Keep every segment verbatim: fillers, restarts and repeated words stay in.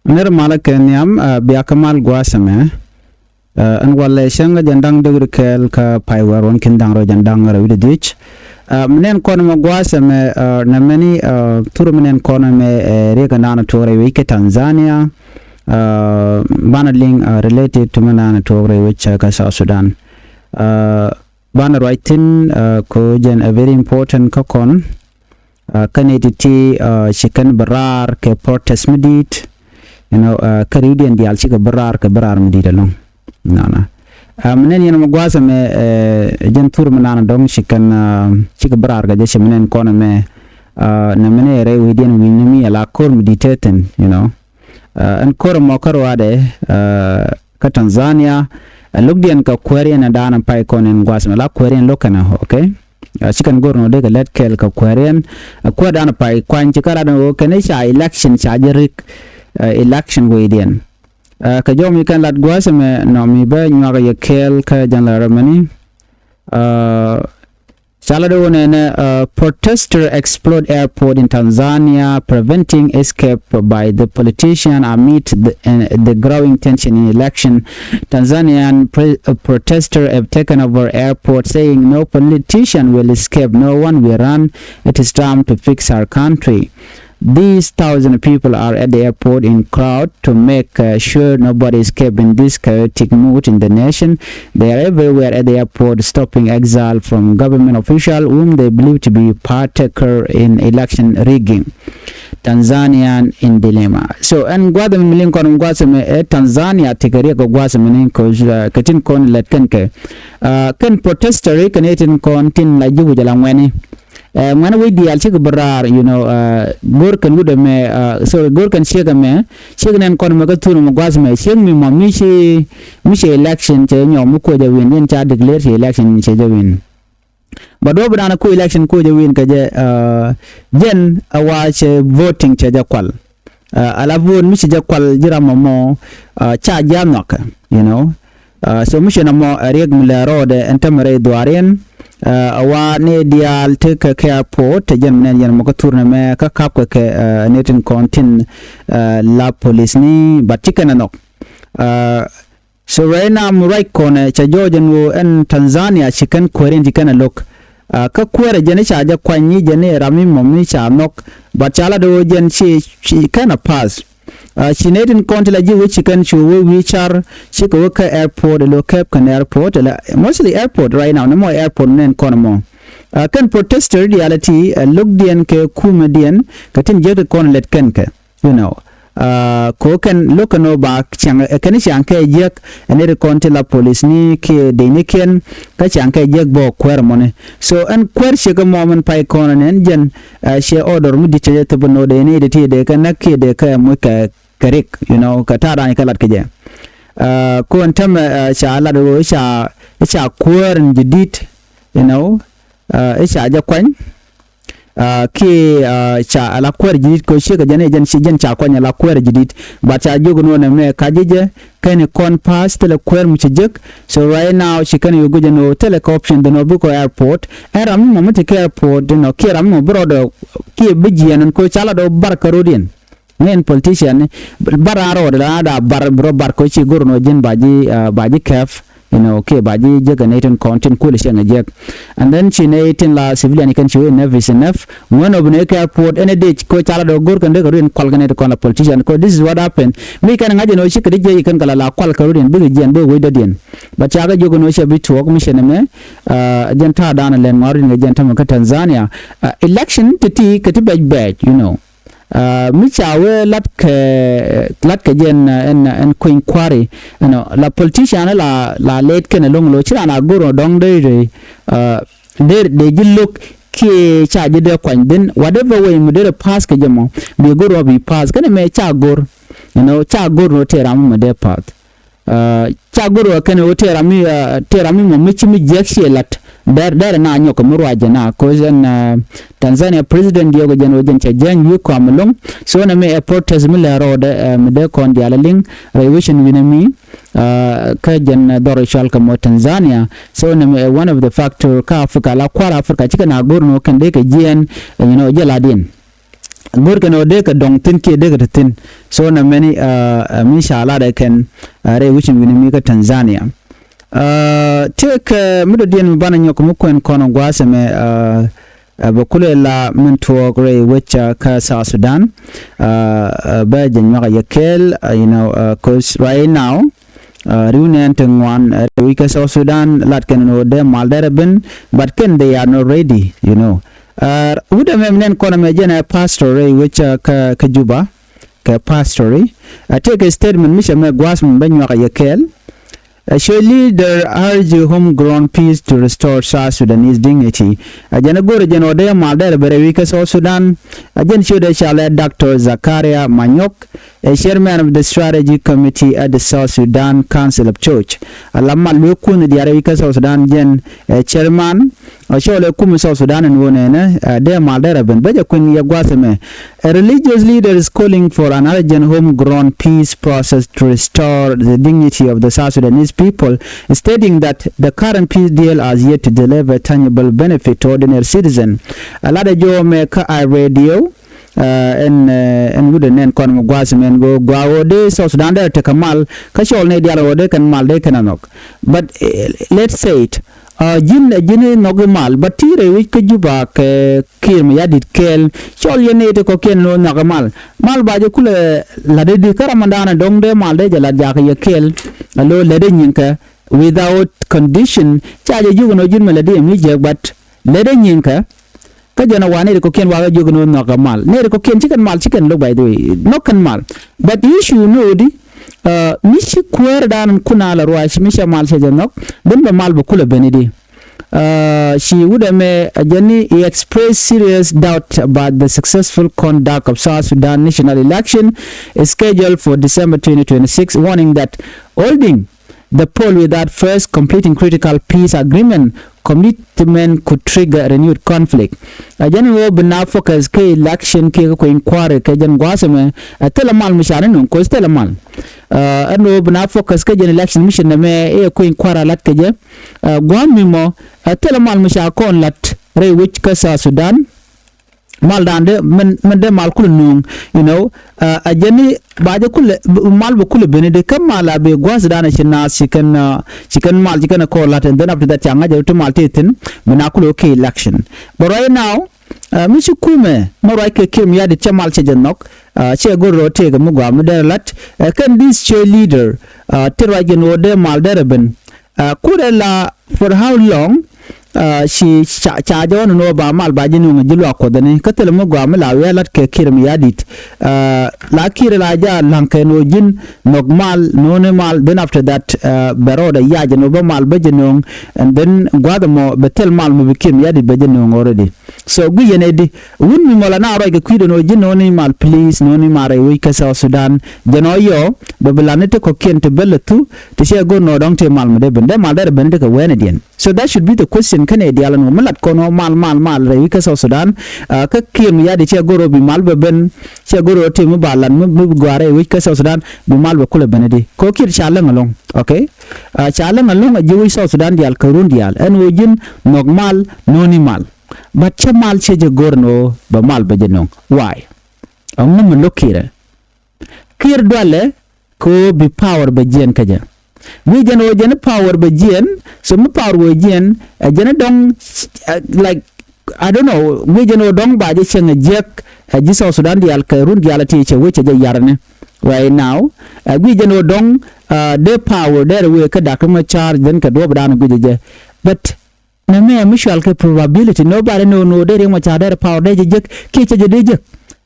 Nir malä kɛ nhiam, ah, bia kä mal gua̱a̱th ɛmɛ. Ah, ɛn walɛ cäŋ kä jɛn da̱ŋ dögri kɛɛl kä pay wäär wän kin da̱ŋ rɛw jɛn da̱ŋ rɛw wi̱cdɛ dhieec. Ah, mi nɛn kɔn mɛ gua̱a̱th ɛmɛ, ah, nɛ mɛni, ah, thur mi nɛn kɔn mɛ, eh, riek ɛn da̱a̱n tuɔɔk rɛy wec kä Tanzania. Ah, banɛ liŋ, ah, related to mi nɛn tuɔɔk rɛy wec kä South Sudan. Ah, banɛ ruac thi̱n, ah, kɛ jɛn a very important kä kɔn. Ah, kä nɛy ti̱ti̱, ah, ci kɛn bi raar kɛ protest mi di̱i̱t, you know, ah, kä ri̱wdiɛn diaal cikɛ bi raar kɛ bi raar mi di̱i̱t ɛlɔ̱ŋ. Nana. Ah, mi nɛn yɛn mɛ gua̱a̱th ɛmɛ, eh, jɛn thur mi nana dɔ̱ŋ ci kɛn, ah, cikɛ bi raar kɛ jɛ ci mi nɛn kɔn ɛmɛ, ah, nɛ mi nɛ rɛy wecdiɛn wi̱i̱ni mi ala ko̱r mi di̱i̱t tɛthin, you know. Ah, ɛn ko̱r ɛmɔ kä ruaadɛ, ah, kä Tanzania, ah, lo̱kdiɛn kɛ kuääriɛn ɛ daanɛ pay kɔn ɛn gua̱a̱th ɛmɛ la kuääriɛn lo̱k kɛnɛ, okay? Ah, ci kɛn go̱r nɔ dee kɛ lät kɛɛl kɛ kuääriɛn, ah, kuäär daanɛ pay kuany ci kä lat ɛn ɣöö kɛn i̱ ca election ca jɛ rik, ah, election wecdiɛn. Ah, kɛ jɔw mi kɛn lat gua̱a̱th ɛmɛ nɔ mi bä nyuak yɛ kɛɛl kä jɛn la rɛmɛni. Ah, Ca lat ɣöö nɛnɛ, uh, protester explode airport in Tanzania, preventing escape by the politician amid the, uh, the growing tension in election. Tanzanian pre-, uh, protesters have taken over airport, saying no politician will escape, no one will run. It is time to fix our country. These thousand people are at the airport in crowd to make, uh, sure nobody escape in this chaotic mood in the nation. They are everywhere at the airport, stopping exile from government official whom they believe to be partaker in election rigging. Tanzanian in dilemma. So ɛn gua̱th mi liŋ kɔn gua̱th mi ɛ Tanzania ti kɛ riɛk gua̱th mi ni kɛ, uh, kɛ tin kɔn lɛt kɛn kɛ. Uh, kɛn protester kɛn ɛ tin kɔn tin la ji̱ wi̱c ala ŋuɛni. Ɛ, ŋuɛ̈ni wec diaal cikɛ bi raar, you know, ɛ, go̱r kɛn wut ɛmɛ, ɛ, sorry, go̱r kɛn ciek ɛmɛ, ciek nɛn kɔn ɛmɛ kä thur ɛmɛ gua̱th ɛmɛ, ciek mi mɔ mi ci, mi ci election cɛ nyɔk mi kuɔc ɛ win, yɛn ca declare ci election cɛ jɛ win. But wä bi dan ku election kuɔc ɛ win kɛ jɛ, ɛ, jɛn ɛ wa cɛ voting cɛ jɛ kual. Ɛ, ala vote mi ci jɛ kual ji̱ ram ɛmɔ, ɛ, ca ji̱ a nhɔkɛ, you know. Ɛ, so mi ci nɔmɔ ɛ riɛk mi lɛ rɔɔdɛ ɛn tämɛ rɛy dhuaariɛn, ɛ, a wa ni diaal tekɛ kɛ airport, te jɛn mi nɛn yɛn mɔ kä thur nɛmɛ kä kap kɛ kɛ, ɛ, ni tin kɔn tin, ɛ, la police ni, but ci kɛn ɛ nhɔk. Ɛ, So right now mi ruac kɔnɛ cɛ jɔɔc ɛn ɣöö ɛn Tanzania ci kɛn kuääriɛn ci kɛn ɛ lo̱k. Ɛ, kä kuäärɛ jɛn i̱ ca jɛ kuany i̱ jɛn i̱ ram i̱ mɔm i̱ ca nhɔk, but ca lat ɣöö jɛn ci, ci kɛn ɛ pass. Ɛ, ci nɛy tin kɔn ti la ji̱ wec ci kɛn cu wee wi̱i̱ car cikɛ wee kä airport ɛ lo̱k kɛp kɛn airport ɛ la mostly airport right now ni mɔ airport nɛn kɔn mɔ. Ɛ, kɛn protester diaal ɛ ti, ɛ, lo̱kdiɛn kɛ kumɛdiɛn kɛ tin jiäk ti kɔn lɛt kɛn kɛ. You know, ɛ, ko kɛn lo̱k kɛn ɔ ba ciaŋ, ɛ, kɛn ciaŋ kɛ jiäk, ɛ, ni ri kɔn ti la police ni kiɛ dec ni kiɛn, kä ciaŋ kɛ jiäk bä kuäär mɔni. So ɛn kuäär ciek ɛmɔ min pay kɔn ɛn ɛn jɛn, ɛ, ciɛ order mi di̱t cɛ jɛ thop ɛn ɔ dee ni dee ti dee kɛ näk kiɛ dee kɛ muc kɛ, kɛ rik, you know, kɛ ta̱a̱ da̱a̱ny kɛ lat kɛ jɛ. Ɛ, ko ɛn tämɛ, ɛ, ca lat ɣöö ca, ca kuäär in ji̱ di̱t, you know, ɛ, ca jɛ kuany. Ɛ, kiɛ, ɛ, ca ala kuäär ji̱ di̱t kɛ ciek ɛ jɛn ɛ jɛn ci jɛn ca kuany ala kuäär ji̱ di̱t. But ca jiök ni wä nɛ mɛ ka ji̱ jɛ kɛn kɔn pass thilɛ kuäär mi ci jek. So right now ci kɛn yo̱ guic ɛn ɣöö thilɛ kɛ option dhin ɣöö bikɔ airport. Ɛn ram mi mɔ mi ti kɛ airport dhin ɣöö kiɛ ram mi mɔ bi rɔɔdɛ kiɛ bi jiɛɛn ɛn kɛ ɣöö ca la dɔ̱ bar kä ro̱diɛn. Ŋɛn politician ni bar an rɔɔdɛ la an da bar bi rɔ bar kɛ ɣöö ci go̱r ɛn ɣöö ji̱n ba ji̱, ɛ, ba ji̱ kɛp. You know, kiɛ ba ji̱ jek ɛ nɛy tin kɔn tin kulɛ cieŋ ɛ jek. And then ci nɛy tin la civilian kɛn ci wee enough is enough. Ŋuɛn ɔ bi nɛy kɛ airport ɛn ɛ dec kɛ ca la dɔ̱ go̱r kɛn dee kɛ ruin kual kɛ nɛy ti kɔn la politician kɛ this is what happened. Mi kɛn ŋa̱c ɛn ɔ ci kɛ di jiɛc kɛn kɛ la la kual kɛ ruin bikɛ jiɛn bikɛ wec dɔ̱diɛn. But ca kɛ jiök ɛn ɔ cɛ bi tuɔɔk mi cɛ nɛmɛ, ɛ, jɛn ta̱a̱ da̱a̱n ɛ lɛn ŋuan ruin kɛ jɛn tämɛ kä Tanzania. Ɛ, election ti ti kɛ ti bɛc bɛc, you know. Ɛ, mi ca wee lat kɛ, lat kɛ jɛn, ɛ, ɛn, ɛn kueny kua̱ri, you know, la politician la, la lɛt kɛn ɛlɔ̱ŋ lo̱ ci raan a go̱r ɔ dɔ̱ŋ dee, ɛ, dee, dee ji̱ lo̱k kiɛ ca ji̱ dee kuany dhin whatever way mi dee pass kɛ jɛ mɔ bi go̱r ɔ bi pass kɛn ɛmɛ ca go̱r, you know, ca go̱r ɔ tëë ram mi dee pass. Ɛ, ca go̱r ɣä kɛn ɣöö tëë ram mi, ɛ, tëë ram mi mɔ mi ci mi jiäk ciɛ la̱t. Dɛr, dɛr na nyɔk mi ruacɛ na, 'cause ɛn, ɛ, Tanzania president diɔk jɛn ɣöö jɛn cɛ jiäny wi̱i̱ kɔam mi lo̱ŋ. So nɛ mi ɛ protest mi lɛ rɔɔdɛ, ɛ, mi dee kɔn diaal ɛ liŋ rɛy wecin wi̱nɛ mi, ɛ, kä jɛn, ɛ, dhɔr cual kɛ mɔ Tanzania. So nɛ mi ɛ one of the factor kä Africa la kua̱r Africa cikɛ na go̱r ni ɣöö kɛn dee kɛ jiɛɛn, ɛ, you know, jɛ la̱tdiɛn. go̱r kɛn ɣöö dee kɛ dɔ̱ŋ thi̱n kiɛ dee kɛ te thi̱n. So nɛ mɛni, ɛ, ɛ, mi ca lat ɛ kɛn, ɛ, rɛy wi̱c in wi̱ni mi kä Tanzania. Ɛ, tëëkɛ mi dɔ̱diɛn mi banɛ nyɔk mi kuɛn kɔn gua̱a̱th ɛmɛ, ɛ, ɛ, bɛ kulɛ la min tuɔɔk rɛy wec, ɛ, kä South Sudan. Ɛ, ɛ, bɛ jɛ nyuak a yɛ kɛɛl, ɛ, you know, ɛ, 'cause right now, ɛ, ri̱w nɛɛn ti ŋuan, ɛ, rɛy wec kä South Sudan lat kɛn ni ɣöö dee mal dee rɛ ben, but kɛn they are not ready, you know. Ɛ, wut ɛmɛ mi nɛn kɔn ɛmɛ jɛn ɛ pastor rɛy wec, ɛ, kä, kä Juba, kɛ pastor i̱. Ɛ, tëëkɛ statement mi cɛ mɛ gua̱a̱th mi bä nyuak a yɛ kɛɛl. Ɛ, church leader urge homegrown peace to restore South Sudanese dignity. Ɛ, jɛn ɛ go̱r jɛn ɣöö dee mal dee rɛ ben rɛy wec kä South Sudan. Ɛ, jɛn ciötdɛ ca lɛ Doctor Zakaria Manyok, ɛ chairman of the strategy committee at the South Sudan Council of Church. Ɛ, la mal lueekun diaal rɛy wec kä South Sudan jɛn, ɛ, chairman. Ɛ, cɔɔl ɛ kum South Sudan ɛn ɣöö nɛnɛ, ɛ, dee mal dee rɛ ben. Bä jɛ kuɛn yɛ gua̱a̱th ɛmɛ. A religious leader is calling for an urgent homegrown peace process to restore the dignity of the South Sudanese people, stating that the current peace deal has yet to deliver tangible benefit to ordinary citizen. Ɛ, latdɛ jɔɔmɛ kä Eye Radio, ɛ, ɛn, ɛ, ɛn wut ɛ nɛn kɔn mi gua̱a̱th ɛmɛ ɛn ɣöö gua̱a̱ ɣöö dee South Sudan dee tekɛ mal, kä cɔɔl ni diaal ɣöö dee kɛn mal dee kɛn a nhɔk. But, ɛ, let's say it, ɛ, ji̱n, ɛ, ji̱n nhɔk i̱ mal, but ti rɛy wec kä Juba kɛ Kiir Mayardit kɛɛl, cɔl yɛn nɛy ti kɔ̱kiɛn ni ɣöö nhɔk i̱ mal. Mal ba jɛ kulɛ la̱t i̱di kä ram mi da̱a̱n ɛ dɔ̱ŋ dee mal dee jɛ la̱t jakä yɛ kɛɛl, ɛ lo̱ lät i̱ nyinkɛ without condition. Ca jɛ jiök ɛn ɣöö ji̱n mi la̱t i̱ ɛ mi jek, but lät i̱ nyinkɛ. Kä jɛn ɛ wa nɛy ti kɔ̱kiɛn wakä jiök ɛn ɣöö nhɔk i̱ mal. Nɛy ti kɔ̱kiɛn ci kɛn mal, ci kɛn lo̱k, by the way. Nhɔk kɛn mal. But issue ni ɣöö di, ɛ, mi ci kuäär da̱a̱n kun a la ruac, mi cɛ mal cɛ jɛ nhɔk, ben bɛ mal bɛ kulɛ ben i̱di. Ɛ, ci wut ɛmɛ, ɛ, jɛn ni, he expressed serious doubt about the successful conduct of South Sudan national election scheduled for December twenty twenty-six, warning that holding the poll without first completing critical peace agreement commitment could trigger renewed conflict. Ɛ, jɛn ɣöö bi na focus kɛ election kiɛ kɛ kueny kua̱ri kɛ jɛn gua̱a̱th ɛmɛ, ɛ, thilɛ mal mi ca ni nuŋ, 'cause thilɛ mal. Ɛ, ɛn ɣöö bi na focus kɛ jɛn election mission ɛmɛ, ɛ, kueny kua̱ri a la̱t kɛ jɛ. Ɛ, gua̱a̱th mi mɔ, ɛ, thilɛ mal mi ca kɔn la̱t rɛy wec kä South Sudan. Mal da̱a̱n dee, min, min dee mal kulɛ nuŋ, you know, ɛ, ɛ jɛn ni ba jɛ kulɛ, mal bɛ kulɛ ben i̱di kä mal a bi gua̱a̱th da̱a̱n ci naath ci kɛn, ɛ, ci kɛn mal ci kɛn ɛ kɔɔr la̱t, and then after that ca ŋa̱c jɛ ti mal ti thi̱n, bi na kulɛ wä kɛ election. But right now, ɛ, mi ci kumɛ, mi ruac kɛ Kiir Mayardit cɛ mal cɛ jɛ nhɔk, ɛ, cɛ go̱r rɔ tëëkɛ mi gɔaa mi dee la̱t, ɛ, kɛn this church leader, ɛ, ti ruac jɛ ni ɣöö dee mal dee rɛ ben. Ɛ, kurɛ la for how long, ɛ, ci ca, ca jɛ wä ni ni ɣöö ba mal ba ji̱ nuŋ ji̱ luaak Kuɔth ni. Kä thilɛ mi gɔaa mi la wi̱i̱ a la̱t kɛ Kiir Mayardit. Ɛ, la Kiir la jɛ a la̱ŋ kɛ ni ɣöö ji̱n nhɔk mal, no̱o̱ni mal, then after that, ɛ, bɛ rɔɔdɛ yac ni ɣöö bä mal bä ji̱ nuŋ, and then gua̱a̱th ɛmɔ bɛ thil mal mi bi Kiir Mayardit bɛ ji̱ nuŋ already. So gui̱c yɛn ɛ di, wut mi mɔl a na ruac kɛ kui̱dɛ ni ɣöö ji̱ no̱o̱ni mal, please, no̱o̱ni mal rɛy wec kä South Sudan. Jɛn ɔ yɔ, bɛ bi la̱t ni ti kɔ̱kiɛn ti bä lɛ thu, ti cɛ go̱r ni ɣöö dɔ̱ŋ ti mal mi dee ben. Dee mal dee rɛ ben ti kɛ wɛɛnɛ diɛn. So that should be the question kɛnɛ diaal ɛn ɣöö mi lat kɔn ɣöö mal, mal, mal rɛy wec kä South Sudan. Ɛ, kä Kiir Mayardit cɛ go̱r ɣöö bi mal bɛ ben, cɛ go̱r ɣöö ti mi ba lat mi, mi bi gɔaa rɛy wec kä South Sudan, bi mal bɛ kulɛ ben ɛ di. Kɛ ɣöö Kiir ca läŋ ɛlɔ̱ŋ, okay? Ɛ, ca läŋ ɛlɔ̱ŋ ɛ ji̱ wec South Sudan diaal kɛ run diaal. Ɛn ɣöö ji̱n nhɔk mal, no̱o̱ni mal. But cä mal cɛ jɛ go̱r ni ɣöö bɛ mal bɛ jɛ nöŋ. Why? Ɛŋu mi lo̱k Kiirɛ? Kiir dualɛ kɛ ɣöö bi power bɛ jiɛn kä jɛ. Guic jɛn ɣöö jɛn power bɛ jiɛn, so mi power wee jiɛn, ɛ jɛn dɔ̱ŋ, ɛ, like, I don't know, guic jɛn ɣöö dɔ̱ŋ ba jɛ cieŋ ɛ jiäk, ɛ ji̱ South Sudan diaal kɛ run diaal ɛ ti cɛ wec cɛ jɛ yarni. Right now, ɛ guic jɛn ɣöö dɔ̱ŋ, ɛ, dee power dee rɛ wee kä Doctor Machar, then kɛ duɔ̱ɔ̱p dan guic jɛ. But nɛ mɛ mi cual kɛ probability, nobody know, no, dee Riek Machar dee power dee jɛ jek kiɛ cɛ jɛ dee jek.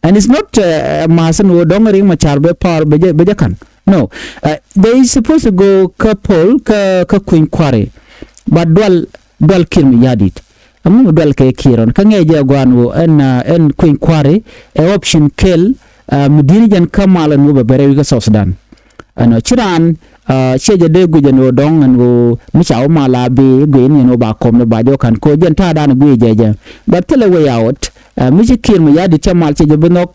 And it's not, uh, mass ni ɣöö dɔ̱ŋ Riek Machar bɛ power bɛ jɛ, bɛ jɛ ka̱n. No, uh, they supposed to go kä poll, kä, kä kueny kua̱ri. But dual, dual Kiir Mayardit. Ɛŋu mi dual kɛ Kiir ɔn? Kä ŋɛɛ jɛ gua̱a̱n ɣöö ɛn, uh, ɛn kueny kua̱ri ɛ option kɛl, uh, mi di̱t ni jɛn kä mal ɛn ɣöö bɛ bɛ rɛy wec kä South Sudan. Ɛnɔ ci raan, ah, ciɛ jɛ dee guic ɛn ɣöö dɔ̱ŋ ɛn ɣöö mi ca wä mal a bi guic ni ɛn ɣöö ba kɔm ni ba jɛ wä ka̱n ko̱ jɛn ta̱a̱ dan guic jɛ jɛ. But thilɛ way out, ah, mi ci Kiir Mayardit cɛ mal cɛ jɛ bi nhɔk,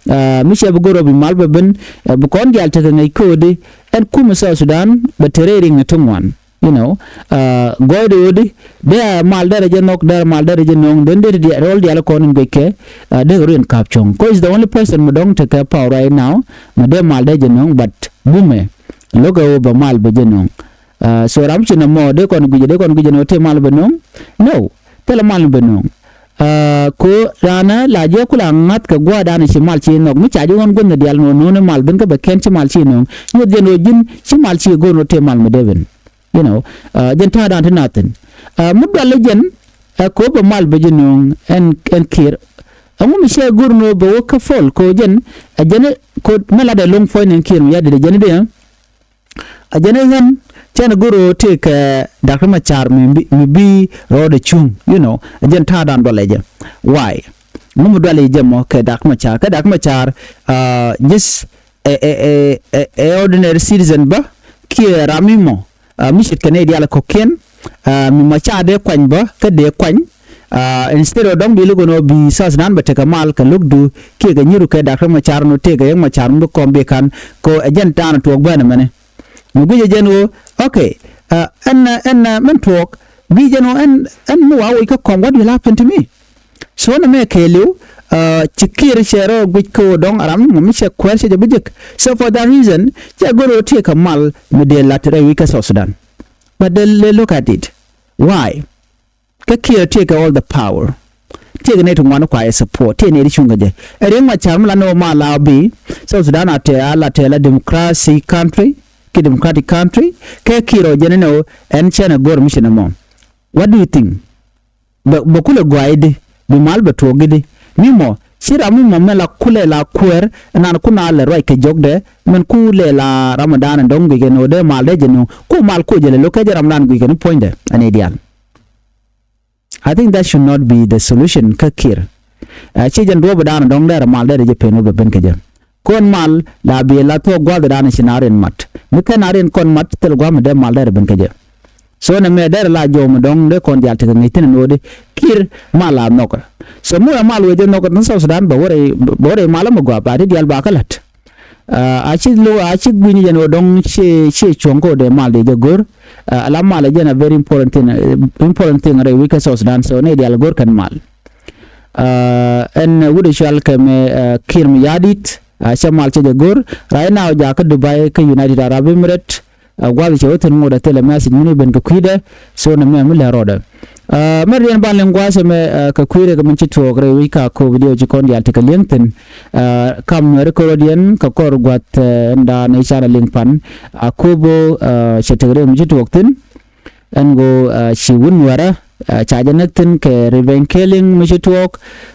ah, mi cɛ bi go̱r ɣöö bi mal bɛ ben, ah, bi kɔn diaal tekɛ ŋäc ko̱o̱di ɛn kumɛ South Sudan bɛ te rɛy riŋni ti ŋuan. You know, gɔɔydɛ ɣöö di dee a mal derɛ jɛ nhɔk, derɛ mal derɛ jɛ nöŋ, then dee ti diaal, rɔl diaal kɔn in guickɛ, dee kɛ rɔ in ka̱p cuɔ̱ŋ. Cause is the only person mi dɔ̱ŋ tekɛ power right now mi dee mal derɛ jɛ nöŋ, but bumɛ lo̱kɛ ɣöö bɛ mal bɛ jɛ nöŋ. So ram ci nɔmɔ dee kɔn gui̱cɛ, dee kɔn gui̱cɛ ni ɣöö tëë mal bɛ nöŋ? No, thilɛ mal bɛ nöŋ. Ko raan la jiɛ kula ŋa̱th kɛ gua̱a̱r dan ci mal ci nhɔk, mi ca ji̱ ɣɔn guänh ni diaal ni ɣöö no̱o̱ŋ ni mal ben kä bɛ kɛn ci mal ci nöŋ. Nyuɔth jɛn ɣöö ji̱n ci mal ci go̱o̱r ni ɣöö tëë mal mi dee ben. You know, jɛn ta̱a̱ dan ti nath thi̱n. Mi dual jɛn, ko bɛ mal bɛ ji̱ nöŋ ɛn, ɛn Kiir. Ɛŋu mi cɛ go̱o̱r ni ɣöö bɛ wä kä fol ko jɛn, ɛ jɛn ko mɛ latdɛ lo̱ŋ puɔ̱ny ni Kiir mi ya̱ dit ɛ jɛn dee. A jɛn i̱ ɣän cɛn a go̱r ɣöö tëëkɛ Dak Macar mi bi, mi bi rɔɔdɛ cuŋ, you know, a jɛn ta̱a̱dan dualɛ jɛ. Why? Ŋu mi dualɛ jɛ mɔ kɛ Dak Macar, kɛ Dak Macar, just ɛ, ɛ, ɛ, ɛ, ɛ ordinary citizen bä, kiɛ ram mi mɔ, mi ce̱tkɛ nɛy diaal kɔ̱kiɛn, mi mɔ ca dee kuany bä, kä dee kuany, instead ɔ dɔ̱ŋ bi lo̱k ɛn ɣöö bi South Sudan bɛ tekɛ mal kɛ lo̱kdu kiɛ kɛ nyiru kɛ Dak Macar, ɛn ɣöö tëëkɛ Riek Macar mi bi kɔm bi ka̱n, kɛ ɣöö ɛ jɛn ta̱a̱n tuɔɔk bänɛ mɛnɛ. Mi guic ɛ jɛn ɣöö, okay, ɛn, ɛn, min tuɔɔk, guic jɛn ɣöö ɛn, ɛn mi wa woc kä kɔm, what will happen to me? So nɛ mɛ kɛɛliw, ci Kiir cɛ rɔ guic kä ɣöö dɔ̱ŋ a ram mi mɔ mi cɛ kuɛɛr cɛ jɛ bi jek. So for that reason, cɛ go̱r ɣöö tëëkɛ mal mi dee la̱t rɛy wi̱c kä South Sudan. But they, they look at it. Why? Kä Kiir tëëkɛ all the power. Tëëkɛ nɛy ti ŋuan kua yɛ support, tëëkɛ nɛy ti cuŋ kɛ jɛ. Ɛ Riek Macar mi la ni wä ma la bi South Sudan a tɛ, a la tɛ la democracy country, ki democratic country. Kɛ Kiir ɔ jɛn ni wä ɛn cɛn ɛ go̱r mi ci ni mɔ. What do you think? Bɛ, bɛ kulɛ guay di, bi mal bɛ tuɔɔk di. Mi mɔ ci ram mi mɔ mɛ la kulɛ la kuɛɛr, ɛnan kuna lɛ ruac kɛ jɔkdɛ, mɛn kulɛ la Ramadan ɛn dɔ̱ŋ guic kɛ ni wä dee mal dee jɛ ni wä. Ku mal ku jɛ lɛ lo̱k kɛ jɛ Ramadan guic kɛ ni puɔ̱nydɛ ɛn i̱ diaal. I think that should not be the solution kä Kiir. Ɛ, ci jɛn duɔ̱ɔ̱p dan dɔ̱ŋ dɛr mal dɛr jɛ pen wä bɛ ben kɛ jɛ. Kɔn mal la bi la thuɔ̱k gua̱th dan ci na rin mat. Mi kɛn a rin kɔn mat thil gua̱th mi dee mal dɛr ben kɛ jɛ. So nɛ mɛ dɛr la jɔw mi dɔ̱ŋ dee kɔn dial tekɛ ŋi̱c thi̱n ni wä di Kiir mal la nhɔk. So mi wä mal wee jɛ nhɔk ni South Sudan bɛ wä rɛy, bɛ wä rɛy mal mi gua̱th ba di dial ba kä la̱t. A ci lo, a ci gui̱ny yɛn ɣöö dɔ̱ŋ ci, ci cuɔ̱ŋ kä ɣöö dee mal dee jɛ go̱r. A la mal jɛn a very important thing, important thing rɛy wi̱c kä South Sudan, so nɛ diaal go̱r kɛn mal. Ɛn wut cual kɛ mɛ Kiir mi ya̱di̱t, a cɛ mal cɛ jɛ go̱r. Right now jakä Dubai kä United Arab Emirates. Ɛ gua̱th cɛ wä thi̱n ŋot ɛ thilɛ message mini ben kɛ kui̱dɛ. So nɛ mɛ mi lɛ rɔɔdɛ. Ɛ mɛ riɛn ban liŋ gua̱th cɛ mɛ, ɛ, kɛ kui̱dɛ kɛ min ci tuɔɔk rɛy wi̱c ka kop diɛw ci kɔn diaal tekɛ li̱eŋ thi̱n. Ɛ kam nuɛri kɛ rɔɔdiɛn kɛ kɔr gua̱th, ɛ, ɛn da̱a̱n i̱ canɛ liŋ pan. A kop, ɛ, cɛ tekɛ rɛy mi ci tuɔɔk thi̱n. Ɛn ɣöö, ɛ, ci wun nuɛrä, ɛ, ca jɛ näk thi̱n kɛ revenge killing mi ci tuɔɔk.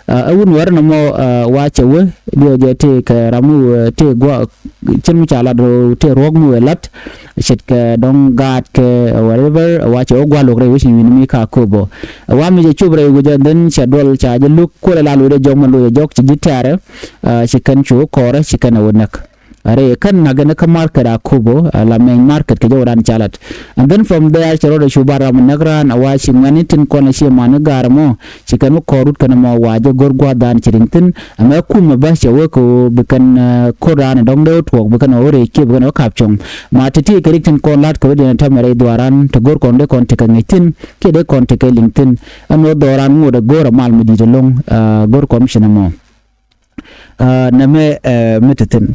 Ɛ wun nuɛrä nɔmɔ, ɛ, wa cɛ wä diɛw jɛ tëë kɛ ram mi wä tëë gua̱ cin mi ca lat rɔ tëë ruɔ̱k mi wee lat. Ce̱tkɛ dɔ̱ŋ gaatkɛ whatever, wa cɛ wä gua̱l wok rɛy wi̱c wi̱n mi ka köp bä. Wa mi cɛ cop rɛy wi̱c and then cɛ duɔl ca jɛ luk kuɔlɛ la lo̱cdɛ jɔk mɛ lo̱cdɛ jɔk ci ji̱ tɛ̈rɛ. Ci kɛn cu wä kɔrɛ ci kɛn ɛ wä näk. Rɛy kɛn ŋa̱k ɛn kä market a köp bä, la mɛny market kɛ jɛ wä dan ca lat. And then from there cɛ rɔɔdɛ cu bar ram näk raan a wa ci ŋuɛ̈ni tin kɔn a ci man i̱ ga̱r mɔ. Ci kɛn wä kɔɔr wut kɛn ɛmɔ wa jɛ go̱r gua̱a̱th dan ci riŋ thi̱n. Ɛmɛ kumɛ bä cɛ wä kɛ ɣöö bi kɛn, ɛ, ko̱r raan ɛ dɔ̱ŋ dee wä tuɔɔk bi kɛn ɛ wä rɛy kiɛ bi kɛn ɛ wä kap cuɔ̱ŋ. Ma ti̱ti̱ kɛ rik tin kɔn la̱t kɛ wä diɛn ɛ täämɛ rɛy dhuaaran ti go̱r kɔn dee kɔn tekɛ ŋäc thi̱n kiɛ dee kɔn tekɛ liŋ thi̱n. Ɛn ɣöö dhɔran ŋot ɛ go̱r ɛ mal mi di̱t ɛlɔ̱ŋ, ɛ, go̱r kɔn mi ci nɛmɔ. Ɛ, nɛmɛ, ɛ, mi te thi̱n.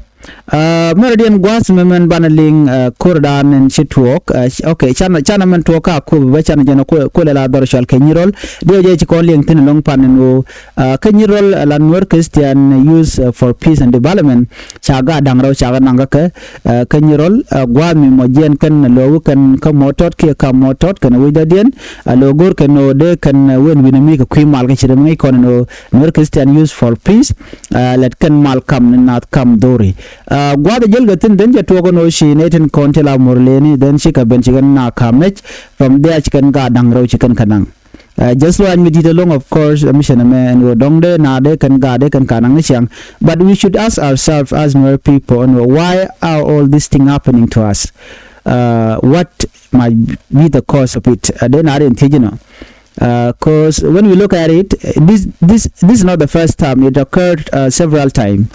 Ɛ, mɛrɛ diɛn gua̱a̱th mɛ mɛn banɛ liŋ, ɛ, ko̱r dan ɛn ci tuɔɔk, ɛ, ok, canɛ, canɛ mɛn tuɔɔk ka kup bä canɛ jɛn kuɛ, kuɛ lɛ la dhɔr cual kɛ Nyirol. Diɛ jɛ ci kɔn liŋ thi̱n ɛlɔ̱ŋ pan ɛn ɣöö, ɛ, kä Nyirol, ɛ, la Nuer Christian Youth, ɛ, for Peace and Development. Ca gaat da̱ŋ rɛw ca kɛ naŋ kä kɛ, ɛ, kä Nyirol, ɛ, gua̱a̱th mi mɔ jiɛn kɛn lɔ wä kɛn kä mɔ tɔt kiɛ ka mɔ tɔt kɛn wi̱cdä diɛn. Ɛ, lɔ go̱r kɛn ɣöö dee kɛn, ɛ, wen wi̱n mi kɛ kui̱ mal kä ci rɛm ŋäc kɔn ɛn ɣöö Nuer Christian Youth for Peace, ɛ, lɛt kɛn mal kam ni naath kam dhori. Ɛ, gua̱a̱th ɛ jäl kɛ thi̱n dhen jɛ tuɔɔk ɛn ɣöö ci nɛy tin kɔn ti la mor leni dhen ci kɛ ben ci kɛn na ka̱m mɛc. From there ci kɛn gaat da̱ŋ rɛw ci kɛn kɛ naŋ. Ɛ, just luany mi di̱t ɛlɔ̱ŋ, of course, ɛ, mi cɛn ɛmɛ ɛn ɣöö dɔ̱ŋ dee na dee kɛn gaat dee kɛn ka naŋ ni ciaŋ. But we should ask ourselves as Nuer people ɛn ɣöö why are all these things happening to us? Ɛ, what might be the cause of it? Ɛ, dee na dee thiec inɔ. Ɛ, 'cause when we look at it, this, this, this is not the first time. It occurred, ɛ, several times.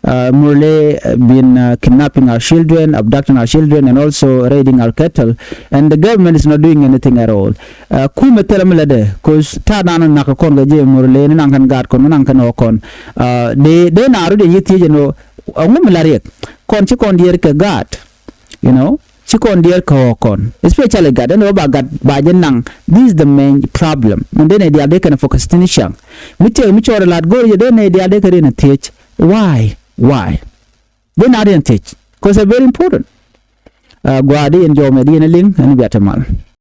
Uh, Murle, uh, been uh, kidnapping our children, abducting our children, and also raiding our cattle. And the government is not doing anything at all. Uh, kumɛ thilɛ mi lätdɛ, 'cause ta̱a̱ nan nakä kɔn kɛ jɛ Murle, ni naŋ kɛn gaat kɔn, ni naŋ kɛn ɣɔ̱k kɔn. Uh, dee, dee na rut yɛ yi thiec ɛn ɣöö, uh, ŋu mi la riɛk? Kɔn ci kɔn diɛɛr kɛ gaat, you know, ci kɔn diɛɛr kɛ ɣɔ̱k kɔn. Especially gat, ɛn ɣöö ba gat ba jɛ naŋ. This is the main problem. Min dee nɛ diaal dee kɛn focus thi̱n cäŋ. Mi tiɛk mi cɔɔr lat go̱o̱r jɛ dee nɛ diaal dee kɛ rin a thiec. Why? Why? Dee na rin a thiec. 'Cause it's very important. Uh, gua̱a̱ dee yɛn jɔɔmɛ dee yɛn a liŋ, ɛn bia te mal.